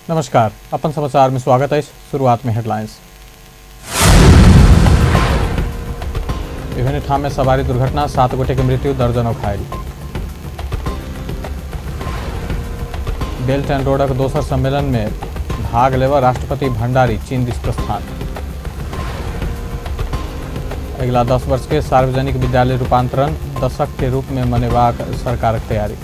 नमस्कार, अपन समाचार में स्वागत है। शुरुआत में हेडलाइंस। विभिन्न ठाम में सवारी दुर्घटना, 7 गोटे के मृत्यु, दर्जनों घायल। बेल्ट एंड रोडक दोसर सम्मेलन में भाग लेवा राष्ट्रपति भंडारी चीन दिस प्रस्थान। अगिला 10 वर्ष के सार्वजनिक विद्यालय रूपांतरण दशक के रूप में मनेबाक सरकारक तैयारी।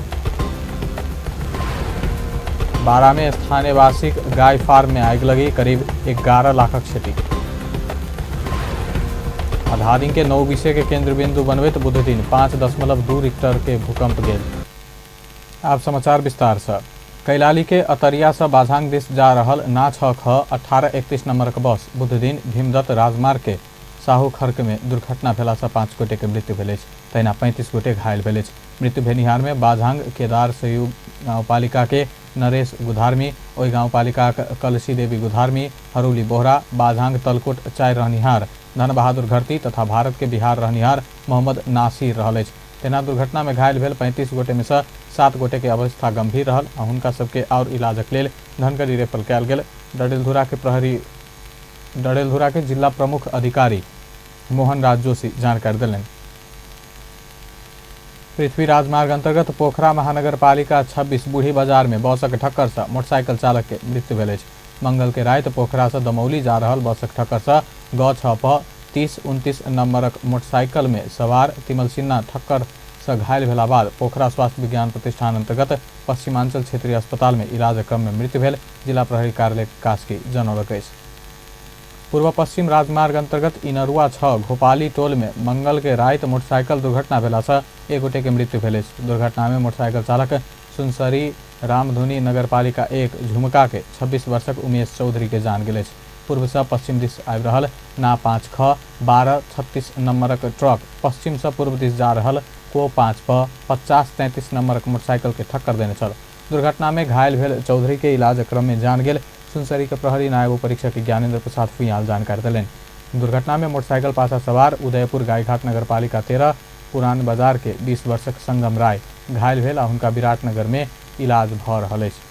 बारा में स्थानीयवासीक गाय फार्म में आगि लगी, करीब 11 लाखक क्षति। धादिंग के 9 विषय के केंद्र बिंदु बनबैत बुधदिन 5.2 रिक्टर के भूकंप गेल। आप समाचार विस्तार से। कैलाली के अतरिया से बाझांग दिस जा रहल ना 6 ख 1831 नंबर के बस बुधदिन भीमदत्त राजमार्ग के साहू खर्क में दुर्घटना भेला से 5 गोटे के मृत्यु भेल अछि, तहिना 35 गोटे घायल भेल अछि। मृत्यु भेनिहार में बाझांग केदार सहयोग गाउँपालिका के नरेश गुधार्मी, ओहि गाउँपालिकाक कलसी देवी गुधार्मी, हरुली बोहरा, बाझांग तलकोट 4 रहनिहार धनबहादुर घरती तथा भारत के बिहार रहनिहार मोहम्मद नासिर रहल अछि। तेना दुर्घटना में घायल भेल 35 गोटे में से 7 गोटे के अवस्था गंभीर रहल आ हुनका सबके और इलाजक लेल धनगढ़ी रेफर कयल गेल। डडेलधुरा के जिला प्रमुख अधिकारी मोहन राज जोशी जानकारी देलनि। पृथ्वी राजमार्ग अंतर्गत पोखरा महानगरपालिका 26 बूढ़ी बाजार में बसक ठक्कर से मोटरसाइकिल चालक के मृत्यु भेल अछि। मंगल के राति पोखरा से दमौली जा रहल बसक ठक्कर से ग 6 प 3029 नंबरक मोटरसाइकिल में सवार तिमल सिन्हा ठक्कर से घायल भेला बाद पोखरा स्वास्थ्य विज्ञान प्रतिष्ठान अंतर्गत पश्चिमांचल क्षेत्रीय अस्पताल में इलाज क्रम में मृत्यु भेल जिला प्रहरी कार्यालय कास्की जनौलक अछि। पूर्व पश्चिम राजमार्ग अंतर्गत इनरुआ 6 घोपाली टोल में मंगल के राति मोटरसाइकिल दुर्घटना भेला से 1 गोटे के मृत्यु भेल अछि। दुर्घटना में मोटरसाइकिल चालक सुनसरी रामधुनी नगरपालिका 1 झुमका के 26 वर्षक उमेश चौधरी के जान गेल अछि। पूर्व से पश्चिम दिस आबि रहल ना 5 ख 1236 नंबरक ट्रक पश्चिम से पूर्व दिस जा रहल को 5 प 5033 नंबरक मोटरसाइकिल के ठक्कर देने छल। दुर्घटना में घायल भेल चौधरी के इलाज क्रम में जान गेल। सुनसरी के प्रहरी नायब परीक्षक ज्ञानेन्द्र प्रसाद फुयाल जानकारी देलनि। दुर्घटना में मोटरसाइकिल पाछा सवार उदयपुर गायघाट नगरपालिका 13 पुरान बाजार के 20 वर्षक संगम राय घायल भेल आ हुनका विराटनगर में इलाज भऽ रहल अछि।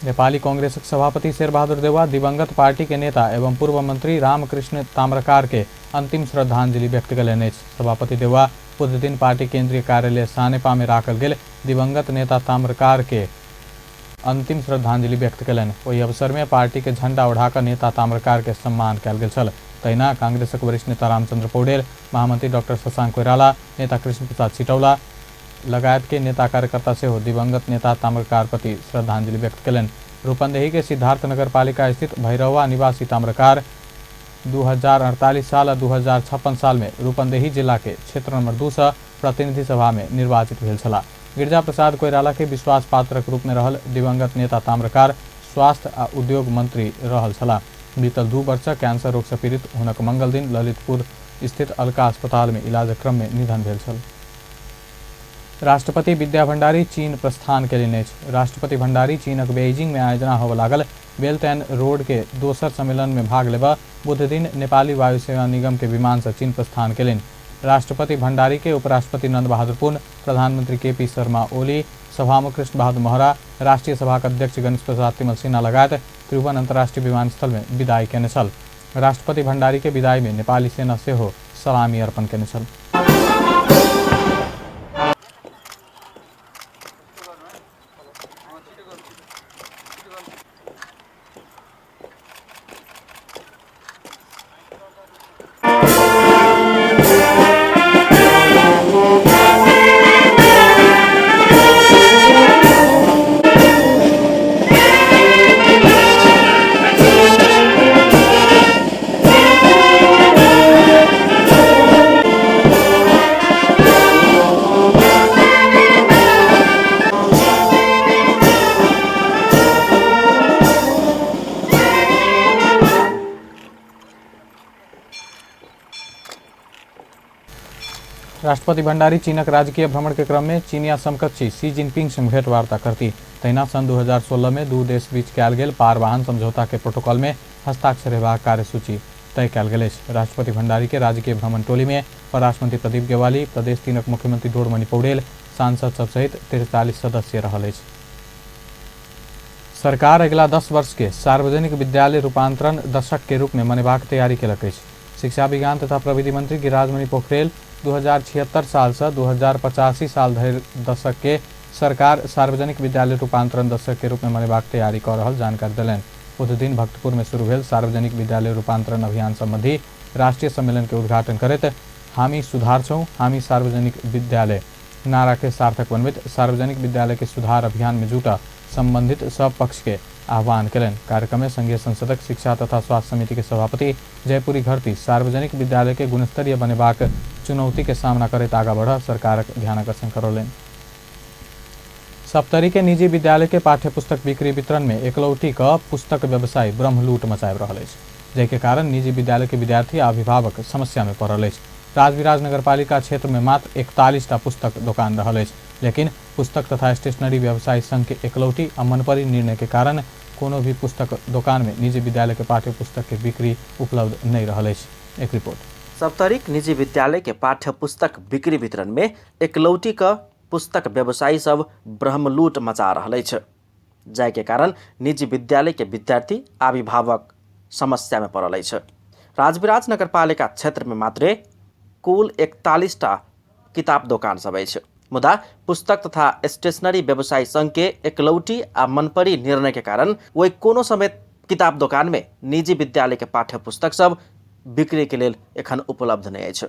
नेपाली कांग्रेसक सभापति शेरबहादुर देउवा दिवंगत पार्टी के नेता एवं पूर्व मंत्री रामकृष्ण ताम्रकार के अंतिम श्रद्धांजलि व्यक्त कयलनि अछि। सभापति देउवा बुधदिन पार्टी केंद्रीय कार्यालय सानेपा में राखल गेल दिवंगत नेता ताम्रकार के अंतिम श्रद्धांजलि व्यक्त कयलनि। ओहि अवसर में पार्टी के झंडा ओढ़ाकऽ नेता ताम्रकार के सम्मान कयल गेल छल। तहिना कांग्रेसक वरिष्ठ नेता रामचंद्र पौडेल, महामंत्री डॉक्टर शशांक कोइराला, नेता कृष्ण प्रसाद सिटौला लगायत के नेता कार्यकर्ता सेहो दिवंगत नेता ताम्रकार प्रति श्रद्धांजलि व्यक्त कयलनि। रूपन्देही के सिद्धार्थ नगरपालिका स्थित भैरवा निवासी ताम्रकार 2048 साल आ 2056 साल में रूपन्देही जिला के क्षेत्र नंबर 2 से प्रतिनिधि सभा में निर्वाचित भेल छलाह। गिरिजा प्रसाद कोइराला के विश्वास पात्रक रूप में रहल दिवंगत नेता ताम्रकार स्वास्थ्य आ उद्योग मंत्री रहल छलाह। बीतल 2 वर्ष कैंसर रोग से पीड़ित हुनक मंगल दिन ललितपुर स्थित अलका अस्पताल में इलाज क्रम में निधन भेल छल। राष्ट्रपति विद्या भंडारी चीन प्रस्थान कयलनि अछि। राष्ट्रपति भंडारी चीनक बेइजिंग में आयोजना होबय लागल बेल्ट एंड रोड के दोसर सम्मेलन में भाग लेबऽ बुधदिन नेपाली वायुसेना निगम के विमान से चीन प्रस्थान कयलनि। राष्ट्रपति भंडारी के उपराष्ट्रपति नंद बहादुर पुन, प्रधानमंत्री के पी शर्मा ओली, सभामुख कृष्ण बहादुर महरा, राष्ट्रीय सभाक अध्यक्ष गणेश प्रसाद तिमल सिन्हा लगायत त्रिभुवन अंतर्राष्ट्रीय विमानस्थल में विदाई केने छल। राष्ट्रपति भंडारी के विदाई में नेपाली सेना सेहो सलामी अर्पण केने छल। राष्ट्रपति भंडारी चीनक राजकीय भ्रमण के क्रम में चीनिया समकक्षी शी जिनपिंग संग भेंटवार्ता करती। तहिना सन 2016 में दू देश बीच कयल गेल पारवाहन समझौता के प्रोटोकॉल में हस्ताक्षर हेबाक कार्यसूची तय कयल गेल अछि। राष्ट्रपति भंडारी के राजकीय भ्रमण टोली में परराष्ट्र मंत्री प्रदीप गेवाली, प्रदेश 3 मुख्यमंत्री डोरमणि पौडेल, सांसद सब सहित 43 सदस्य रहल अछि। सरकार अगिला 10 वर्ष के सार्वजनिक विद्यालय रूपांतरण दशक के रूप में मनेबाक तैयारी केलक अछि। शिक्षा विज्ञान तथा प्रविधि मंत्री गिरिराजमणि पोखरेल 2076 साल से 2085 साल धरि दशक के सरकार सार्वजनिक विद्यालय रूपांतरण दशक के रूप में मनेबाक तैयारी कऽ रहल जानकारी देलनि। बुध दिन भक्तपुर में शुरू भेल सार्वजनिक विद्यालय रूपांतरण अभियान संबंधी राष्ट्रीय सम्मेलन के उद्घाटन करैत हामी सुधार छौं हामी सार्वजनिक विद्यालय नारा के सार्थक बनबैत सार्वजनिक विद्यालय के सुधार अभियान में जुटा संबंधित सब पक्ष के आह्वान केलनि। कार्यक्रम में संघीय संसदक शिक्षा तथा स्वास्थ्य समिति के सभापति जयपुरी घरती सार्वजनिक विद्यालय के गुणस्तरीय बनेबाक चुनौती के सामना करैत आगा बढ़ सरकारक ध्यानाकर्षण करौलनि। सप्तरी के निजी विद्यालय के पाठ्य पुस्तक बिक्री वितरण में एकलौटी क पुस्तक व्यवसायी ब्रह्मलूट मचाबि रहल अछि, जाहिके कारण निजी विद्यालय के विद्यार्थी आ अभिभावक समस्या में पड़ल अछि। राजविराज नगरपालिका क्षेत्र में मात्र 41टा पुस्तक दोकान रहल अछि, लेकिन पुस्तक तथा स्टेशनरी व्यवसायी संघ के एकलौटी आ मनपरी निर्णय के कारण कोनो भी पुस्तक दोकान में निजी विद्यालय के पाठ्य पुस्तक के बिक्री उपलब्ध नहीं रहल अछि। एक रिपोर्ट। सप्तरीक निजी विद्यालय के पाठ्य पुस्तक बिक्री वितरण में एकलौटी क पुस्तक व्यवसायी सब ब्रह्मलूट मचा रहल अछि, जाहिके कारण निजी विद्यालय के विद्यार्थी अभिभावक समस्या में पड़ल अछि। राजविराज नगरपालिका क्षेत्र में मात्रे कुल 41टा किताब दोकान सब अछि, मुदा पुस्तक तथा स्टेशनरी व्यवसायी संघ के एकलौटी आ मनपरी निर्णय के कारण ओहि कोनो समेत किताब दोकान में निजी विद्यालय के पाठ्य पुस्तक सब बिक्री के लेल एखन उपलब्ध नहीं अछि,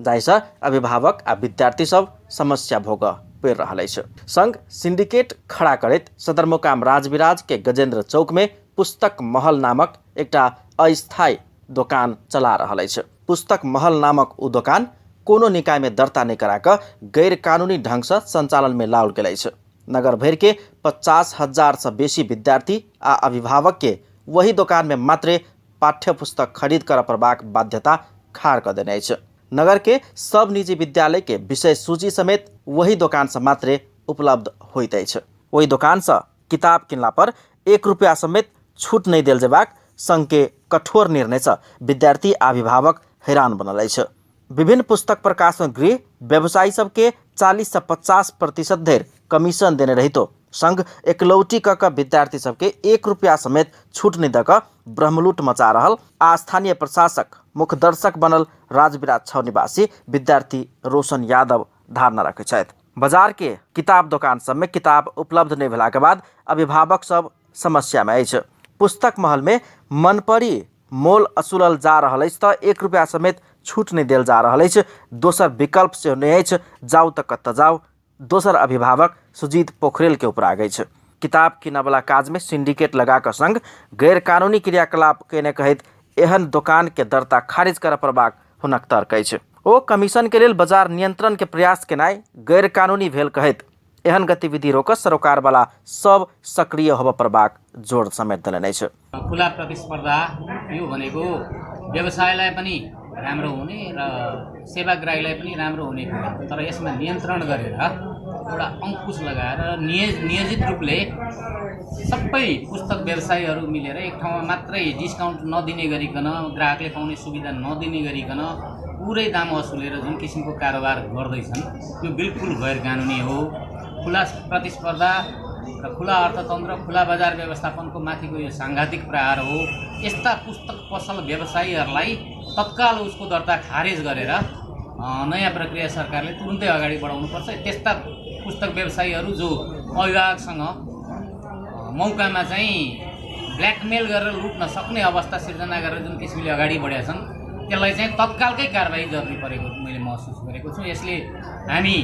जाहिसँ अभिभावक आ विद्यार्थी सब समस्या भोग पड़ि रहल अछि। संघ सिंडिकेट खड़ा करैत सदरमुकाम राजविराज के गजेंद्र चौक में पुस्तक महल नामक एकटा अस्थायी दोकान चला रहल अछि। पुस्तक महल नामक ओ दोकान कोनो निकाय में दर्ता नहीं करा कऽ गैरकानूनी ढंग से संचालन में लाओल गेल अछि। नगर भरि के 50,000 से बेसी विद्यार्थी आ अभिभावक के वही दोकान में मात्रे पाठ्य पुस्तक खरीद कर पड़बाक बाध्यता खाड़ कऽ देने अछि। नगर के सब निजी विद्यालय के विषय सूची समेत वही दोकान से मात्रे उपलब्ध होइत अछि। ओहि दोकान से किताब किनला पर 1 रुपया समेत छूट नहीं देल जेबाक संघ के कठोर निर्णय से विद्यार्थी आ अभिभावक हैरान बनल अछि। विभिन्न पुस्तक प्रकाशन गृह व्यवसायी सबके 40 से 50% धरि कमीशन देने रहितो संघ एकलौटी कऽ कऽ विद्यार्थी सबके 1 रुपया समेत छूट नहीं दऽ कऽ ब्रह्मलूट मचा रहल आ स्थानीय प्रशासक मुख्य दर्शक बनल राजविराज 6 निवासी विद्यार्थी रोशन यादव धारणा रखै छथि। बाजार के किताब दोकान सब में किताब उपलब्ध नहीं भेला के बाद अभिभावक सब समस्या में अछि। पुस्तक महल में मनपरी मोल असूलल जा रहल अछि तऽ 1 रुपया समेत छूट नहीं देल जा रहल अछि। दोसर विकल्प सेहो नहीं अछि, जाउ तऽ कतऽ जाउ। दोसर अभिभावक सुजीत पोखरेल के ऊपर अछि। किताब किनऽवला काज में सिंडिकेट लगा कऽ संग गैरकानूनी क्रियाकलाप केने कहैत एहन दोकान के दर्ता खारिज करऽ पड़बाक हुनक तर्क अछि। ओ कमीशन के लेल बाजार नियंत्रण के प्रयास केनाइ गैरकानूनी भेल कहैत एहन गतिविधि रोकऽ सरोकार वाला सब सक्रिय होबऽ पड़बाक जोर समेत देलनि अछि। खुला प्रतिस्पर्धा यो भनेको व्यवसायलाई पनि राम्रो हुने र सेवाग्राहीलाई पनि राम्रो हुने कुरा, तर यसमा नियन्त्रण गरेर एउटा अङ्कुश लगाएर नियोजित रूपले सबै पुस्तक व्यवसायीहरू मिलेर एक ठाउँमा मात्रै डिस्काउन्ट नदिने गरिकन, ग्राहकले पाउने सुविधा नदिने गरिकन पुरै दाम असुलेर जुन किसिमको कारोबार गर्दैछन् त्यो बिल्कुल गैरकानुनी हो। खुला प्रतिस्पर्धा र खुला अर्थतन्त्र, खुला बजार व्यवस्थापनको माथिको यो साङ्घातिक प्रहार हो। यस्ता पुस्तक पसल व्यवसायीहरूलाई तत्काल उसको दर्ता खारेज गरेर नयाँ प्रक्रिया सरकारले तुरुन्तै अगाडि बढाउनुपर्छ। त्यस्ता पुस्तक व्यवसायीहरू जो अभिभावकसँग मौकामा चाहिँ ब्ल्याकमेल गरेर लुट्न सक्ने अवस्था सिर्जना गरेर जुन किसिमले अगाडि बढेका छन् त्यसलाई चाहिँ तत्कालकै कारवाही जरुरी परेको मैले महसुस गरेको छु। यसले हामी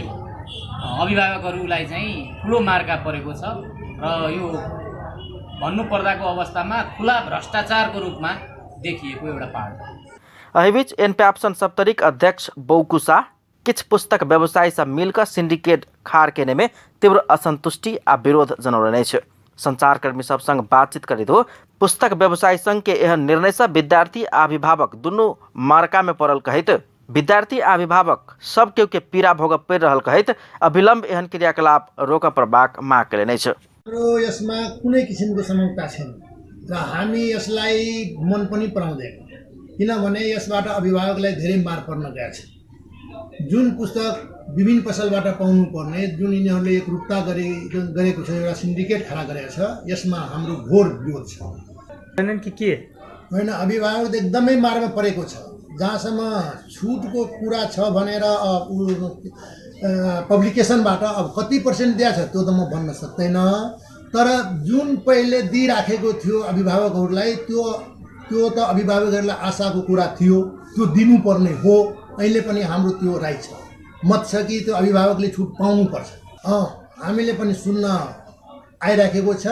अभिभावकहरूलाई चाहिँ ठुलो मार्का परेको छ र यो भन्नुपर्दाको अवस्थामा खुला भ्रष्टाचारको रूपमा देखिएको एउटा पाठ। एहिबीच एनप्याप्सन सप्तरीक अध्यक्ष बौकु शाह किछु पुस्तक व्यवसायी सब मिलकर सिंडिकेट खाड़ केने में तीव्र असंतुष्टि आ विरोध जनौलनि अछि। संचारकर्मी सब संग बातचीत करैत हो पुस्तक व्यवसायी संघ के एहन निर्णय से विद्यार्थी आ अभिभावक दुनू मार्का में पड़ल कहैत विद्यार्थी आ अभिभावक सब केओ के पीड़ा भोगऽ पड़ि रहल कहैत अविलंब एहन क्रियाकलाप रोकऽ पड़बाक माग केलनि अछि। हाम्रो यसमा कुनै किसिमको समानता छैन र हामी यसलाई मन पनि पराउँदैनौँ, किनभने यसबाट अभिभावकलाई धेरै मार पर्न गएको छ। जुन पुस्तक विभिन्न पसलबाट पाउनुपर्ने जुन यिनीहरूले एकरूपता गरेको छ, एउटा सिन्डिकेट खडा गरेको छ, यसमा हाम्रो घोर विरोध छ। कि के होइन, अभिभावक एकदमै मारमा परेको छ। जहाँसम्म छुटको कुरा छ भनेर पब्लिकेसनबाट अब कति पर्सेन्ट दिएको छ त्यो त म भन्न सक्दैन, तर जुन पहिले दिइराखेको थियो अभिभावकहरूलाई त्यो त्यो त अभिभावकहरूलाई आशाको कुरा थियो, त्यो दिनुपर्ने हो। अहिले पनि हाम्रो त्यो राइट छ, मत छ कि त्यो अभिभावकले छुट पाउनुपर्छ। हामीले पनि सुन्न आइराखेको छ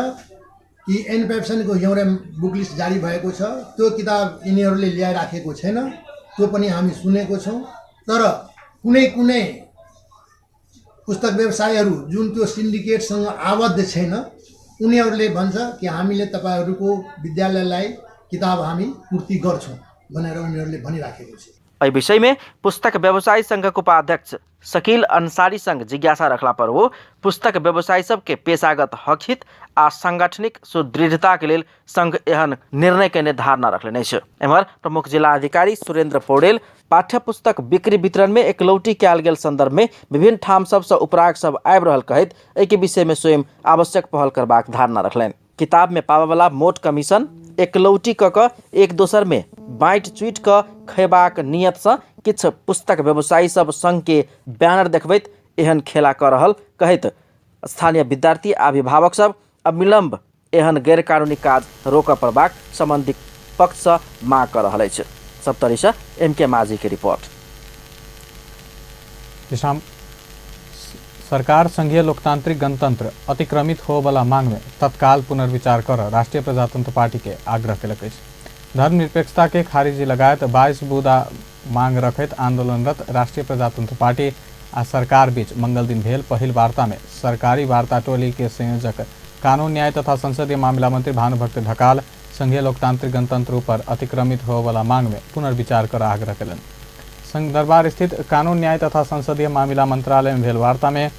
कि एनपेप्सनको एउटा बुक लिस्ट जारी भएको छ, त्यो किताब यिनीहरूले ल्याइराखेको छैन, त्यो पनि हामी सुनेको छौँ। तर कुनै कुनै पुस्तक व्यवसायीहरू जुन त्यो सिन्डिकेटसँग आबद्ध छैन, उनीहरूले भन्छ कि हामीले तपाईँहरूको विद्यालयलाई किताब हामी पूर्ति गर्छौँ भनेर उनीहरूले भनिराखेको छ। एहि विषय में पुस्तक व्यवसायी संघक उपाध्यक्ष शकील अंसारी संग जिज्ञासा रखला पर वो पुस्तक व्यवसायी सबके पेशागत हकहित आ सांगठनिक सुदृढ़ता के लेल संघ एहन निर्णय के धारणा रखलनि अछि। एम्हर प्रमुख जिलाधिकारी सुरेंद्र पौडेल पाठ्यपुस्तक बिक्री वितरण में एकलौटी कयल गेल संदर्भ में विभिन्न ठाम सबसँ उपराग सब आबि रहल कहैत एहि विषय में स्वयं आवश्यक पहल करबाक धारणा रखलनि। किताब में पाबयवला मोट कमीशन एकलौटी क कऽ एक दोसर में बाँटि चुटि कऽ खयबाक नियतसँ किछु पुस्तक व्यवसायी सब संघ के बैनर देखबैत एहन खेला कऽ रहल कहैत स्थानीय विद्यार्थी आ अभिभावक सब अविलंब एहन गैरकानूनी काज रोकऽ पड़बाक संबंधित पक्षसँ मांग कऽ रहल अछि। सप्तरीसँ एम के माझी के रिपोर्ट। सरकार संघीय लोकतांत्रिक गणतंत्र अतिक्रमित होबला मांग में तत्काल पुनर्विचार कर राष्ट्रीय प्रजातंत्र पार्टी के आग्रह केलक अछि। धर्मनिरपेक्षता के खारिजी लगायत 22 बुँदा मांग रखैत आंदोलनरत राष्ट्रीय प्रजातंत्र पार्टी आ सरकार बीच मंगल दिन भेल पहिल वार्ता में सरकारी वार्ता टोली के संयोजक कानून न्याय तथा संसदीय मामिला मंत्री भानुभक्त ढकाल संघीय लोकतांत्रिक गणतंत्र पर अतिक्रमित होबला मांग में पुनर्विचार कर आग्रह केलनि। संघ दरबार स्थित कानून न्याय तथा संसदीय मामिला मंत्रालय में भेल वार्ता में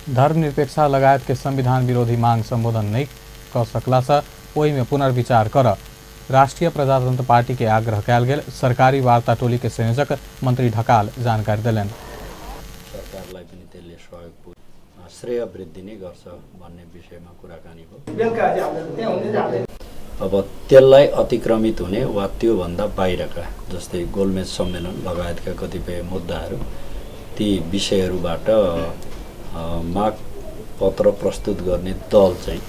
धर्मनिरपेक्षता लगायत के संविधान विरोधी मांग संबोधन नहीं क सकला से ओहिमे पुनर्विचार कर राष्ट्रीय प्रजातंत्र पार्टी के आग्रह कयल गेल। सरकारी वार्ता टोली के संयोजक मंत्री ढकाल जानकारी देलनि। सरकारलाई पनि त्यसले सहयोग श्रेय वृद्धि नै गर्छ भन्ने विषयमा कुराकानी भयो। अब त्यसलाई अतिक्रमित हुने वा त्योभन्दा बाहिरका जस्तै गोलमेज सम्मेलन लगायतका कतिपय मुद्दाहरू ती विषयहरूबाट माग पत्र प्रस्तुत गर्ने दल चाहिँ।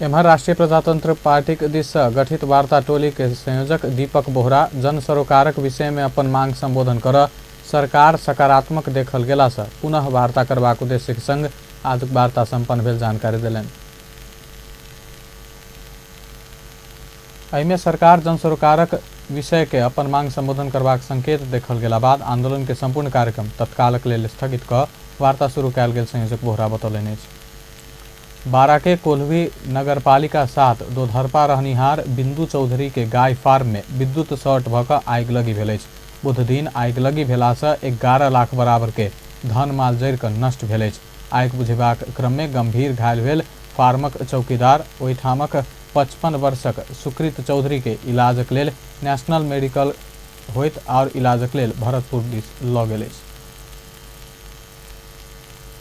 एम्हर राष्ट्रीय प्रजातंत्र पार्टीक दिस गठित वार्ता टोली के संयोजक दीपक बोहरा जनसरोकारक विषय में अपन मांग संबोधन कर सरकार सकारात्मक देखल गेला से पुनः वार्ता करबाक उद्देश्य के संग आजुक वार्ता संपन्न भेल जानकारी देलनि। एहिमे सरकार जनसरोकारक विषय के अपन मांग संबोधन करबाक संकेत देखल गेला बाद आंदोलन के संपूर्ण कार्यक्रम तत्कालक लेल स्थगित क वार्ता शुरू कयल गेल संयोजक बोहरा बतौलनि अछि। बारा के कोल्हवी नगरपालिका 7 दोधरपा रहनिहार बिंदु चौधरी के गाय फार्म में विद्युत शॉर्ट भऽ कऽ आगिलगी भेल अछि। बुधदिन आगिलगी भेलासँ 11 लाख बराबर के धन माल जरि कऽ नष्ट भेल अछि। आगि बुझेबाक क्रम में गंभीर घायल भेल फार्मक चौकीदार ओहिठामक 55 वर्षक सुकृत चौधरी के इलाजक लेल नेशनल मेडिकल होइत और इलाजक लेल भरतपुर दिस लऽ गेल अछि।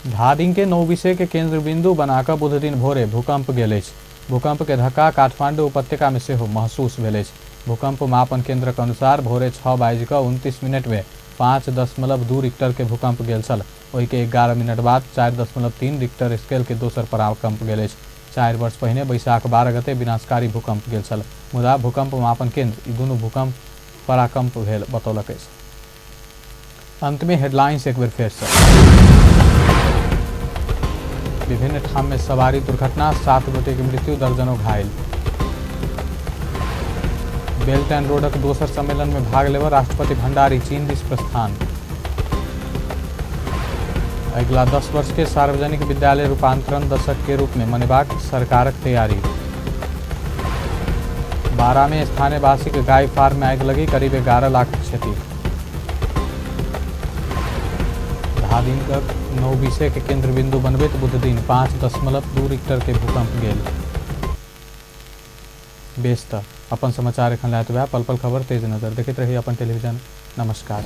धादिंग के नौविषय के केंद्र बिंदु बनाकर बुधदिन भोरे भूकंप गेल अछि। भूकंप के धक्का काठमांडू उपत्यका में सेहो महसूस भेल अछि। भूकंप मापन केंद्र के अनुसार भोरे 6:29 में 5.2 रिक्टर के भूकंप गेल छल। ओहि के 11 मिनट बाद 4.3 रिक्टर स्केल के दोसर पराकंप गेल अछि। 4 वर्ष पहिने बैशाख 12 गते विनाशकारी भूकंप गेल छल, मुदा भूकंप मापन केंद्र ई दुनू भूकंप पराकंप भेल बतौलक अछि। अंत में हेडलाइंस एक बेर फेर से। विभिन्न ठाम में सवारी दुर्घटना, 7 गोटे के मृत्यु, दर्जनों घायल। बेल्ट एंड रोडक दोसर सम्मेलन में भाग लेबऽ राष्ट्रपति भंडारी चीन दिस प्रस्थान। अगिला 10 वर्ष के सार्वजनिक विद्यालय रूपांतरण दशक के रूप में मनेबाक सरकारक तैयारी। बारा में स्थानीयवासी के गाय फार्म में आगि लगी, करीब 11 लाख क्षति। धादिंग नौविषय के केंद्र बिंदु बनबैत बुधदिन 5.2 रिक्टर के भूकंप गेल। बेस त अपन समाचार एखन लायत वएह पल पल खबर तेज नजर देखैत रही अपन टेलीविजन। नमस्कार।